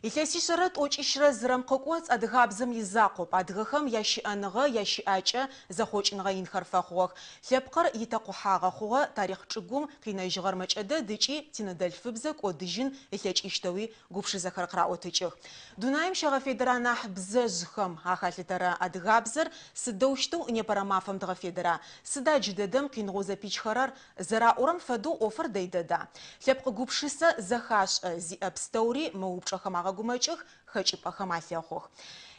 Илъэсишъэрэ тӏокӏищрэ зырэм къыкӏоцӏ адыгабзэм изакъоп, адыгэхэм ящыӏэныгъэ, ящыӏакӏэ зэхъокӏыныгъэ инхэр фэхъугъэх. Лъэпкъыр итэкъухьагъэ хъугъэ, тарихъ чӏыгум къинэжьыгъэр мэкӏэ дэд ыкӏи тиныдэлъфыбзэ кӏодыжьын ылъэкӏыщтэуи гупшысэхэр къыраӏотыкӏых. Дунаим щагъэфедэрэ анахь бзэжъхэм ахалъытэрэ адыгабзэр сыдэущтэу непэрэ мафэм дгъэфедэра? Сыда джыдэдэм къиныгъоу зэпичхэрэр? Зэраӏорэм фэдэу ӏофыр дэй дэда? Лъэпкъ гупшысэ, зэхашӏэ зиӏэ пстэури мы упчӏэхэм агъэгумэкӏых, хэкӏыпӏэхэм алъэхъух.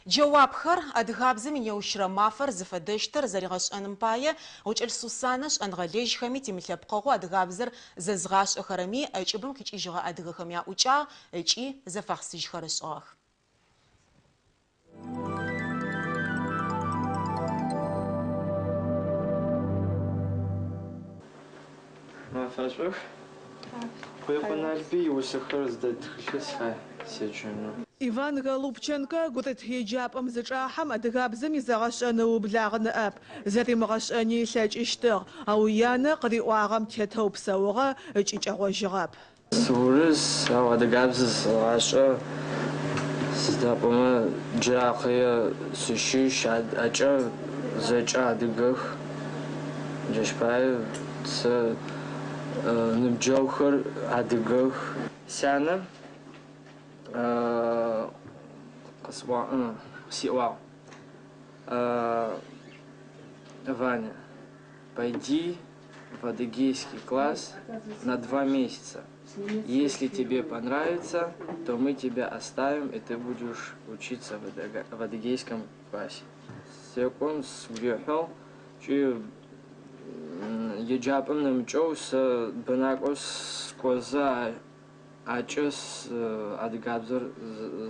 Джэуапхэр, адыгабзэм инеущрэ мафэр зыфэдэщтыр зэригъэшӏэным пае Гъукӏэлӏ Сусанэ шӏэныгъэлэжьхэми, тимылъэпкъэгъу адыгабзэр зэзыгъашӏэхэрэми, ӏэкӏыбым къикӏыжьыгъэ адыгэхэми аӏукӏагъ ыкӏи зэфэхьысыжьхэр ышӏыгъэх. Мэфэшӏух. Къуекъо Налбый иусэхэр зыдэт тхылъыр сфай седжэнэу. Иван Голубченкэ гурыт еджапӏэм зычӏахьэм адыгабзэм изэгъэшӏэн ыублагъ ныӏэп. Зэримыгъэшӏэни ылъэкӏыщтыгъ, ау янэ къыриӏуагъэм тетэу псэугъэ ыкӏи кӏэгъожьыгъэп. Сыурыс, ау адыгабзэ зэсэгъашӏэ, сыда пӏомэ Джыракъые сыщыщ, акӏэ зэкӏэ адыгэх. Джащ пае сэ ныбджэгъухэр адыгэх. Сянэ къысиӏуагъ, Ваня, пойди в адыгейский класс на 2 месяца. Если тебе понравится, то мы тебя оставим, и ты будешь учиться в адыгейском классе. Секӏом сыгу рихьыгъ, ыкӏи еджапӏэм нэмыкӏэу сэ бэнакӏо сыкӏозэ акӏэ адыгабзэр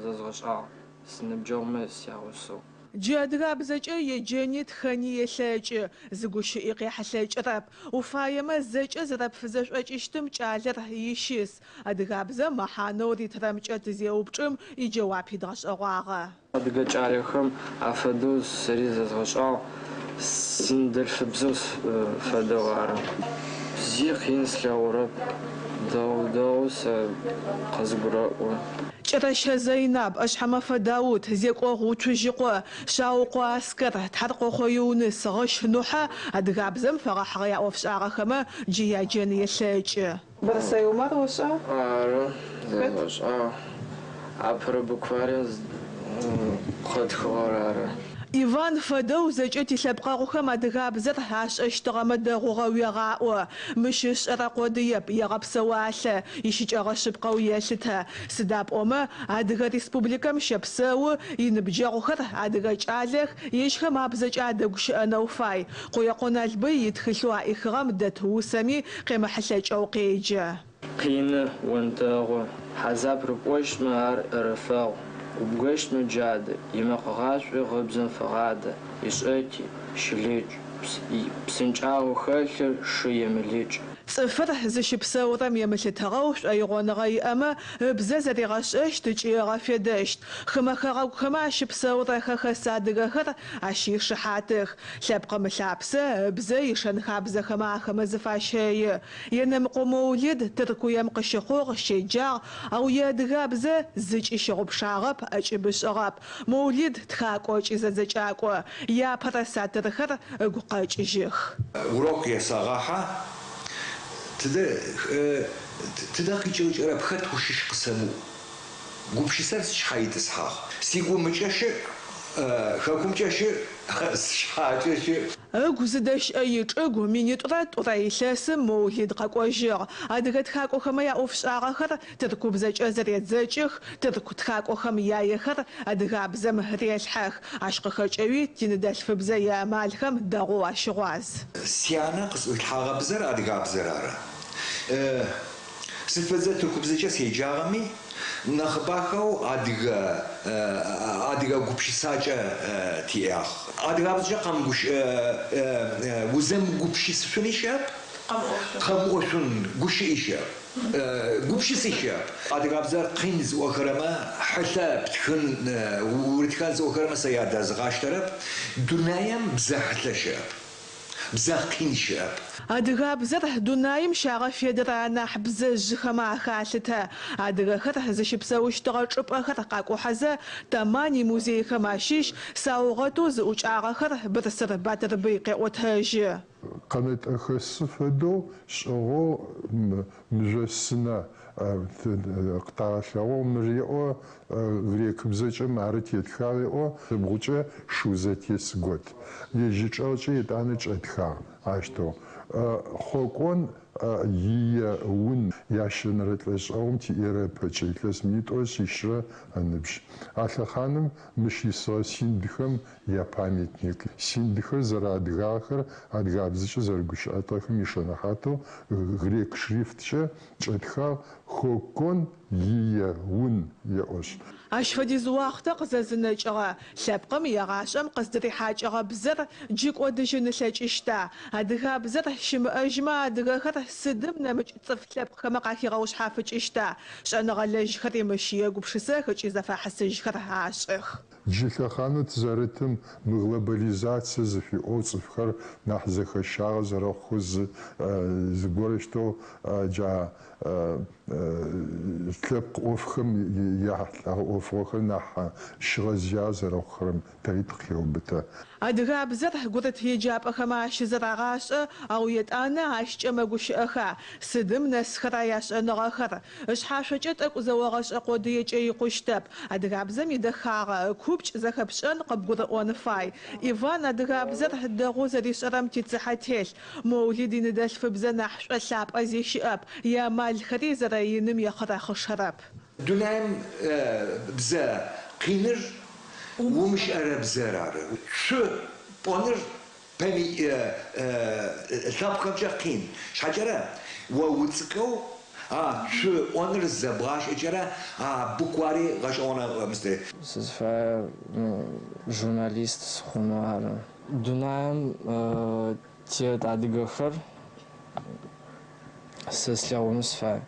зэзгъэшӏагъ синыбджэгъумэ сягъусэу. Джы адыгабзэкӏэ еджэни тхэни елъэкӏы, зы гущыӏи къехьылъэкӏырэп. Уфаемэ зэкӏэ зэрэпфызэшӏокӏыщтым кӏалэр ищыс. Адыгабзэм мэхьанэу ритырэмкӏэ тызеупчӏым иджэуапи дгъэшӏэгъуагъэ. Адыгэ кӏалэхэм афэдэу сэри зэзгъэшӏагъ, синыдэлъфыбзэу фэдэу ары. Зи къин слъэгъурэп, дэгъу дэгъоу сэ къызгурэӏо. Кӏэрэщэ Зэйнаб, ӏэшъхьэмэфэ Даут, Зекӏогъу Уцужьыкъо, Шъаукъо Аскэр, Тхьаркъохъо Юныс, Гъыщ Нухьэ адыгабзэм фэгъэхьыгъэ яӏофшӏагъэхэмэ джы яджэн елъэкӏы. Бэрсэй Умар ошӏа? Ары, зэзгъэшӏагъ. Апэрэ букварыр къытхыгъэр ары. Иван фэдэу зэкӏэ тилъэпкъэгъухэм адыгабзэр ашӏэщтыгъэмэ дэгъугъэ уегъаӏо. Мыщ ышӏэрэ къодыеп, егъэпсэуалъэ, ищыкӏэгъэ шъыпкъэу елъытэ. Сыда пӏомэ Адыгэ Республикэм щэпсэу, иныбджэгъухэр адыгэ кӏалэх, ежьхэм абзэкӏэ адэгущыӏэнэу фай. Къуекъо Налбый итхылъэу аӏихыгъэм дэт усэми къемыхьылъэкӏэу къеджэ. Къины, онтэгъу, хьазаб рыпӏощтмэ ар ӏэрыфэгъу, ӏубгэщтмэ джадэ, имэкъэгъашӏуи гъыбзэм фэгъадэ, ишӏэти, щылыч, псынкӏагъэу хэлъыр шы емылыч. Цӏыфыр зыщыпсэурэм емылъытыгъэу шӏоигъоныгъэ иӏэмэ, ыбзэ зэригъэшӏэщт ыкӏи ыгъэфедэщт. Хымэ хэгъэгухэмэ ащыпсэурэ хэхэс адыгэхэр ащ ишыхьатых. Лъэпкъым ылъапсэ, ыбзэ, ишэн-хабзэхэмэ ахэмэ зыфащэи. Енэмыкъо Моулид Тыркуем къыщыхъугъ, щеджагъ, ау иадыгабзэ зыкӏи щыгъупшагъэп, ӏэкӏыб ышӏыгъэп. Моулид тхакӏо ыкӏи зэдзэкӏакӏо. Иапэрэ сатырхэр ыгу къэкӏыжьых. Урок есэгъэхьы, тыдэ тыдэ къикӏыгъ кӏэрэп, хэт ущыщ къысэмыӏу. Гупшысэр сшъхьэ итӏысхьагъ. Сигумыкӏэ щыӏ, хэкумкӏэ щыӏ, сшъхьакӏэ щыӏ. Ыгу зыдэщыӏэ ичӏыгу 2002рэ илъэсым Моулид къэкӏожьыгъ. Адыгэ тхакӏохэмэ яӏофшӏагъэхэр тыркубзэкӏэ зэредзэкӏых, тырку тхакӏохэм яехэр адыгабзэм релъхьэх. Ащ къыхэкӏэуи тиныдэлъфыбзэ иамалхэм дэгъоу ащыгъуаз. Сянэ къысӏуилъхьагъэ бзэр адыгабзэр ары. Сыд фэдэ тыркубзэкӏэ седжагъэми, нахьыбахэу адыгэ адыгэ гупшысакӏэ тиӏагъ. Адыгабзэкӏэ къэмыгущ узэмыгупшысышъуни щыӏэп, къэмыӏошъун гущыӏи щыӏэп, гупшыси щыӏэп. Адыгабзэр къин зыӏохэрэмэ, хьылъэ птхын, урытхэн зыӏохэрэмэ сэ ядэзгъаштэрэп, дунаем бзэ хьылъэ щыӏэп. Бзэ къин щыӏэп. Адыгабзэр дунаим щагъэфедэрэ анахь бзэжъыхэмэ ахалъытэ. Адыгэхэр зыщыпсэущтыгъэ чӏыпӏэхэр къакӏухьэзэ Тамань имузейхэм ащыщ саугъэтэу зыӏукӏагъэхэр Бырсыр Батырбый къеӏотэжьы. Къэнэтӏэхэсы фэдэу шӏыгъэу мыжъосынэ къытагъэлъэгъугъ. Мыр еӏо грекыбзэкӏэ мары тетхагъ еӏо, ыбгъукӏэ шыу зэтес гот. Ежь ычӏэгъкӏэ етӏанэ чӏэтхагъ ащтэу. Хъокӏон ие ун ящэнэрэ лӏэшӏэгъум тиэрэ ыпэкӏэ, илъэс минитӏурэ шъищрэ ыныбжь. А лъэхъаным мыщ исыгъэ синдхэм япамятник. Синдхэр зэрэадыгагъэхэр адыгабзэкӏэ зэрэгущыӏэтыгъэхэм ишэнэхьатэу грек шрифткӏэ кӏэтхагъ Хокон ие ун еӏошъ. Ащ фэдиз уахътэ къызэзынэкӏыгъэ, лъэпкъым егъашӏэм къыздырихьакӏыгъэ бзэр джы кӏодыжьын ылъэкӏыщта? Адыгабзэр щымыӏэжьмэ адыгэхэр сыдым нэмыкӏ цӏыф лъэпкъхэмэ къахигъэушъхьафыкӏыщта? Шӏэныгъэлэжьхэри мыщ егупшысэх ыкӏи зэфэхьысыжьхэр ашӏых. Джы лъэхъанэу тызэрытым мы глобализацие зыфиӏоу цӏыфхэр нахь зэхэщагъэ зэрэхъухэу зы зыгорэщтэу джа лъэпкъ ӏофхэм яхьылӏэгъэ ӏофыгъохэр нахь щыгъэзыягъэ зэрэхъухэрэм тэри тыкъыхеубытэ. Адыгабзэр гурыт еджапӏэхэмэ ащызэрагъашӏэ, ау етӏанэ ащкӏэ мэгущыӏэха, сыдым нэсхэра яшӏэныгъэхэр? Ышъхьашъокӏэ тӏэкӏу зэогъэшӏэ къодыекӏэ икъущтэп. Адыгабзэм идэхагъэ, ыкупкӏ зэхэпшӏэн къыбгурыӏон фай. Иван адыгабзэр дэгъоу зэришӏэрэм тицыхьэ телъ. Моулид иныдэлъфыбзэ нахь шӏолъапӏэ зи щыӏэп, иамалхэри зэрэиным ехъырэхъышэрэп. Дунаим бзэ къиныр умышӏэрэ бзэр ары. Шъу пӏоныр пэми лъэпкъхэмкӏэ къин. Шъхьакӏэрэ о уцӏыкӏоу а шъу ӏоныр зэбгъашӏэкӏэрэ а буквари гъэшӏэгъонэ мыстэ. Сызфаер журналист сыхъунэу ары. Дунаим тет адыгэхэр сэ слъэгъунэу сыфай.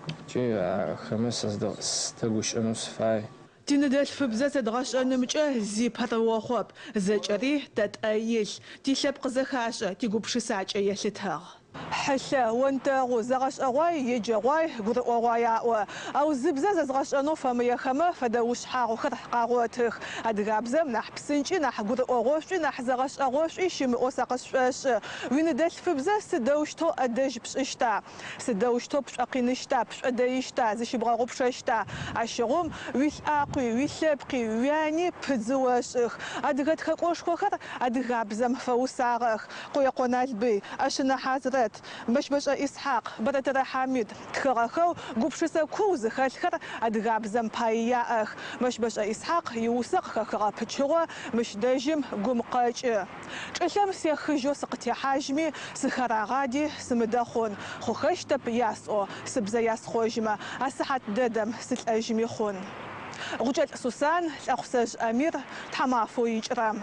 Ыкӏи ахэмэ сыздэгущыӏэнэу сыфай. Тиныдэлъфыбзэ зэдгъэшӏэнымкӏэ зи пэрыохъоп, зэкӏэри тэ тӏэ илъ, тилъэпкъ зэхашӏэ, тигупшысакӏэ елъытыгъ. Хьылъэ, онтэгъу, зэгъэшӏэгъуай, еджэгъуай, гурыӏогъуай аӏо. Ау зыбзэ зэзгъэшӏэнэу фэмыехэмэ фэдэ ушъхьагъухэр къагъотых. Адыгабзэм нахь псынкӏи, нахь гурыӏогъошӏуи, нахь зэгъэшӏэгъошӏуи щымыӏэу сэ къысшӏошӏы. Уиныдэлъфыбзэ сыдэущтэу ӏэдэжь пшӏыщта? Сыдэущтэу пшӏокъиныщта, пшӏодэищта, зыщыбгъэгъупшэщта? Ащыгъум уилӏакъуи, уилъэпкъи, уяни пыдзы ошӏых. Адыгэ тхэкӏошхохэр адыгабзэм фэусагъэх. Къуекъо Налбый, ӏэшъынэ Хьазрэт, Мэщбэшӏэ Исхьакъ, Бэрэтэрэ Хьамид тхыгъэхэу гупшысэ куу зыхэлъхэр адыгабзэм пае яӏэх. Мэщбэшӏэ Исхьакъ иусэ къыхэхыгъэ пычыгъо мыщ дэжьым гум къэкӏы. Чӏылъэм сехыжьэу сыкъытехьажьми, сыхарагъади сымыдэ хъун. Хъухэщтэп ясӏо, сыбзэ ясхъожьмэ, а сыхьат дэдэм сылӏэжьми хъун. Гъукӏэлӏ Сусан, Лӏэхъусэжъ Амир, тхьамафэу икӏырэм.